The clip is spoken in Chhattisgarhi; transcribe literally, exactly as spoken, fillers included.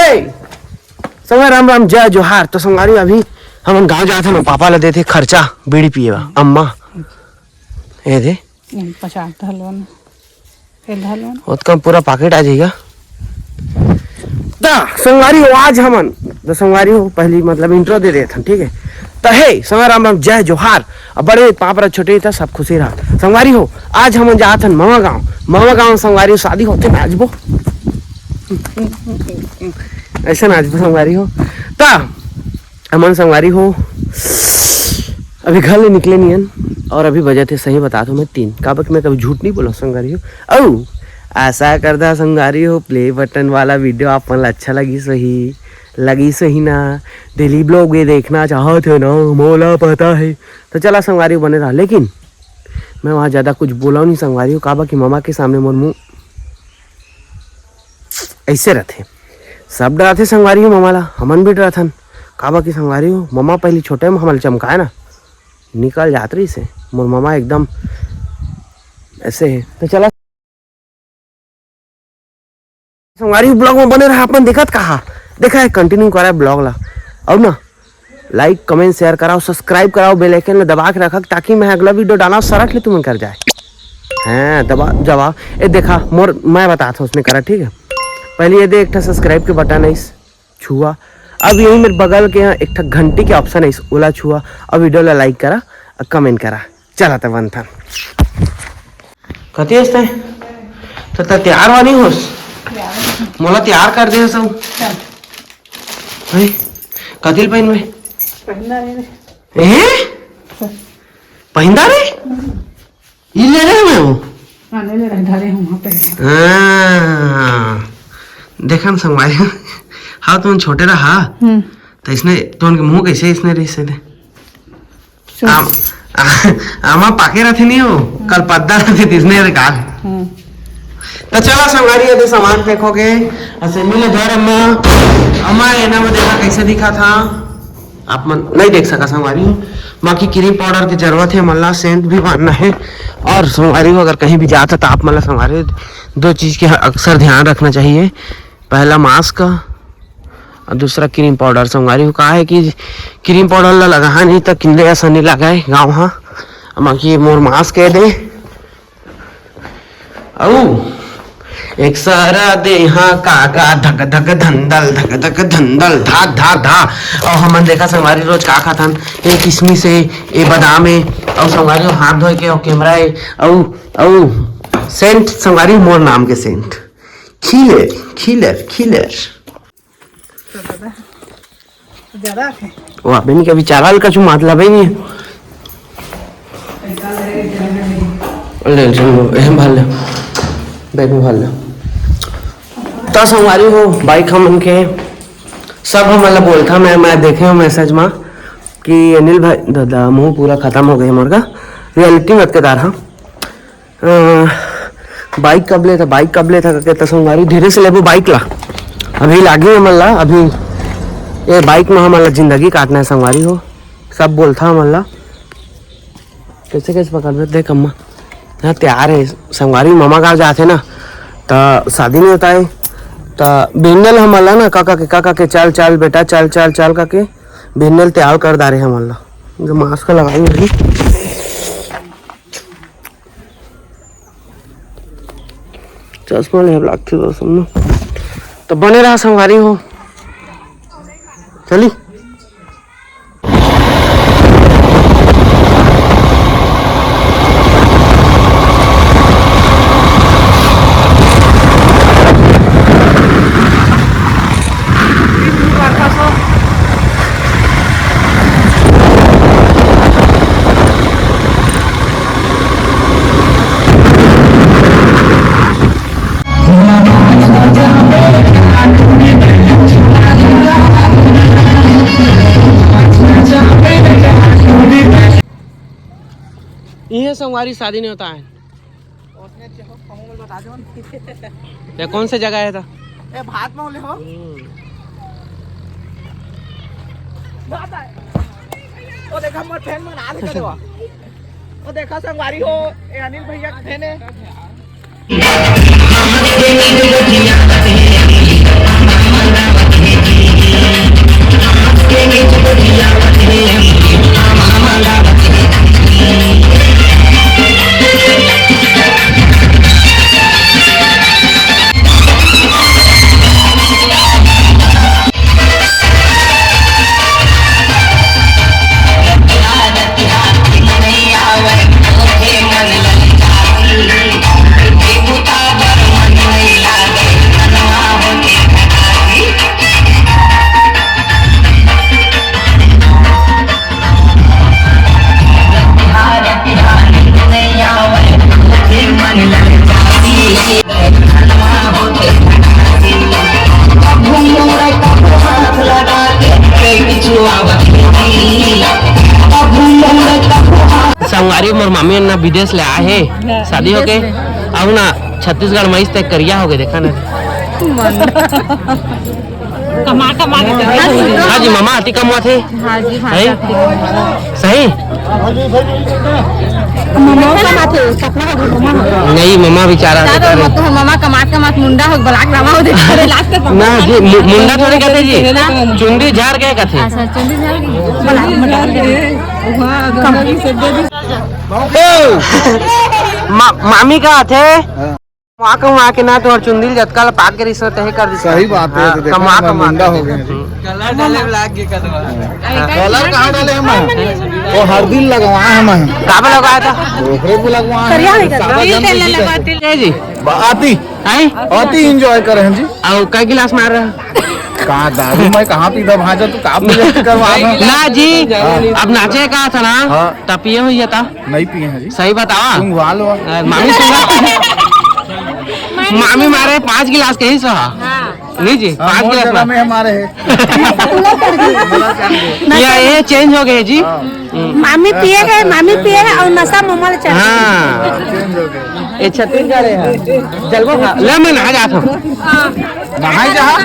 संगवारी राम राम, जय जोहार। तो संगवारी, अभी हमन गांव जात हन, पापा ला देथे खर्चा, बीड़ी पिए बर। अम्मा, ये दे। नहीं, पचास धलो ना, ये धलो ना। ओतका पूरा पाकेट आ जाएगा। त संगवारी हो, आज हमन, त संगवारी हो, पहली मतलब इंट्रो दे देथन, ठीक है? त हे संगवारी राम राम, जय जोहार। अब बड़े पाप रह, छोटे त सब खुशी रह। संगवारी हो, आज हमन जात हन ममा गांव। ममा गांव संगवारी हो, शादी होथे, नाचबो। ऐसा नाचबो संगवारी हो। त हमन संगवारी हो, अभी घर ले निकले नियन, और अभी बजत हे, सही बतात हूँ मैं, तीन। काबर कि मैं कभी झूठ नहीं बोला संगवारी हो। अउ आशा करदा संगवारी हो, प्ले बटन वाला वीडियो आप मन ला अच्छा लगिस होही, लगिस होही ना? डेली ब्लॉग ये देखना चाहत हो ना, मोला पता है। तो चला संगवारी हो, बने रहा। लेकिन मैं वहाँ ज़्यादा कुछ बोला नहीं संगवारी हो, काबर कि ममा के सामने मोर मुँह ऐसे रथे। सब डराथे संगवारी हो ममा ला, हमन भी डराथन। काबर कि संगवारी हो, ममा पहली छोटे में हमन ला चमकाए ना, निकल जात रहिस हे। मोर ममा एकदम ऐसे हे। तो चला संगवारी हो, ब्लॉग में बने रहा, अपन देखत कहा, देखा है, कंटिन्यू करा है ब्लॉग ला। और ना, लाइक, कमेंट, शेयर कराओ, सब्सक्राइब कराओ, बेल आइकन ला दबा के रखा, ताकि मैं अगला वीडियो डाला, सरक ले तुमन कर जाए। हाँ, दबा, दबा। ए देखा, मोर, मैं बताता हूँ उसने करा, ठीक है? पहले ये दे, एक ठा सब्सक्राइब के बटन है, इस छुआ। अब यही मेरे बगल के यहाँ एक ठा घंटी के ऑप्शन है, इस ओला छुआ। अब वीडियो ला लाइक करा, और कमेंट करा। चला त बनथन। कति हस तैं? त, त तैयार वाली होस? मोला तैयार कर दे सब। चल। भाई, कतिल पहिन में? पहिंदा रे। ए? पहिंदा रे? हम्म। ये ले रहे मैं वो? हाँ, ले ले रहे, धरे हूँ वहाँ पे। हाँ। देखा ना संगवारी। हाँ, तुम छोटे रहा। हम्म। तो इसने, तो उनके मुंह कैसे इसने रही से दे? सुन। आम-, आमा पाके रथे नहीं हो, कल पद्दा रथे तिसने रे काल। हम्म। त चला संगवारी, यदि सामान पैक हो गए, असेंबली धर अम्मा, अम्मा एना में देखा कैसे दिखा था, आप मन नहीं देख सका संगवारी, बाकी क्रीम पाउडर की जरूरत है, मन ला सेंट भी मारना है। और संगवारी हो, अगर कहीं भी जाता तो आप मन ला संगवारी दो चीज के अक्सर ध्यान रखना चाहिए, पहला मास्क अउ दूसरा क्रीम पाउडर। संगवारी हो, का है कि क्रीम पाउडर ला लगाहा नहीं त किंदे असन नहीं लगाए गाँव हा। बाकी मोर मास्क कह दे। अउ एक सारा देहा काका धक धक धंदल, धक धक धंदल, धा धा धा। अउ हमन देखा संगवारी रोज का खाथन, ए किशमिश ए, ए बादाम ए, अउ संगवारी हो हाथ धोए के, अउ कैमरा ए, अउ, अउ सेंट संगवारी मोर नाम के सेंट। खिलेर, खिलेर, खिलेर। ज्यादा आथे। वो अबे नहीं, कभी चाला हल्का चुमात ला भाई नहीं। ले, ले, ले, एहम भर ले। बैग में भर ले। त संगवारी हो, बाइक हमन के सब हमन ला बोलथा, मैं, मैं देखे हूँ मैसेज मा कि अनिल भाई, दादा, मुंह पूरा खत्म हो गए मोर का। रियलिटी मत के तार, हाँ। अ, बाइक कब लेथा, बाइक कब लेथा करके, त संगवारी धीरे से लेबो बाइक ला। अभी लागी हमन ला, अभी ये बाइक में हमन ला जिंदगी काटना है संगवारी हो, सब बोलथा हमन ला। कैसे कैसे पकड़बे, देख अम्मा, हाँ तैयार है संगवारी, ममा गाँव जाथे ना, त शादी नहीं होता है, त बिहनिया ल हमन ला ना काका के, काका के, "चल चल बेटा, चल चल चल," काके बिहनिया ल तैयार कर डारे हमन ला। जो मास्क लगाई होगी। चश्मा ले लागथे दोस्त मन। तो बने रहा संगवारी हो। चली। इहे संगवारी शादी नहीं होता है। उसने जो हमू बता दो। ये कौन से जगह है था? ए, भात में ले हो। हम्म। बात आए। ओ देखा, मोर फैन बना दे करो। ओ देखा, संगवारी हो, ए अनिल भैया के फैन है। ना विदेश ले आए हे, शादी होके। अउ ना छत्तीसगढ़ में इस तक करिया होके देखा ना। कमा कमा के। हाँ जी, ममा अति कमाथे। हाँ जी, हाँ। सही। ममा कमाथे, सपना का ममा। नहीं, ममा बेचारा। ममा कमात कमात मुंडा हो, बलाक रामा हो, देख, लास्ट तक ना जी, मु-, मुंडा थोड़े कहते जी। चुंदी झार के कहते। अच्छा, चुंदी झार के। मा-, मामी का आथे? हाँ। कमा कमा के ना तोहर चुंदी ल जतका ल पाक के रिश्वत तहे कर दिस। सही बात है, हाँ, तो देखो कमा ना, कमा मुंडा के। हो गए जी। कलर डाले लाग गए कदवा। कलर कहाँ डाले हम? वो हर दिन लगवा हम। काबर लगवाया था? ओकरे को लगवा है। करिया है क्या? सादा जम गई थी। जी। आती। हैं? आती enjoy करे हैं जी। अउ कई गिलास मार रहा? का दारू मैं कहाँ पीता भांजा, तू का मुझे करवा रहा? ना जी, हाँ। अब नाचे का था ना, हाँ। तब पिए हुई था। नहीं पिए हैं जी। सही बतावा। तुम वाल हो। अ, मामी सुना। मामी मारे पाँच गिलास के ही सहा। हाँ। नहीं जी, हाँ, पाँच मोर गिलास जगह मार। में हमारे है। या ये change हो गए जी। हाँ। मामी पिए गए, मामी पिए गए और नशा ममल चढ़ गया। हाँ। Change हो गए। ये छत्तीसगढ़ है। जलवा खा। ले मैं नहा जाता हूँ। नहाई जहाँ।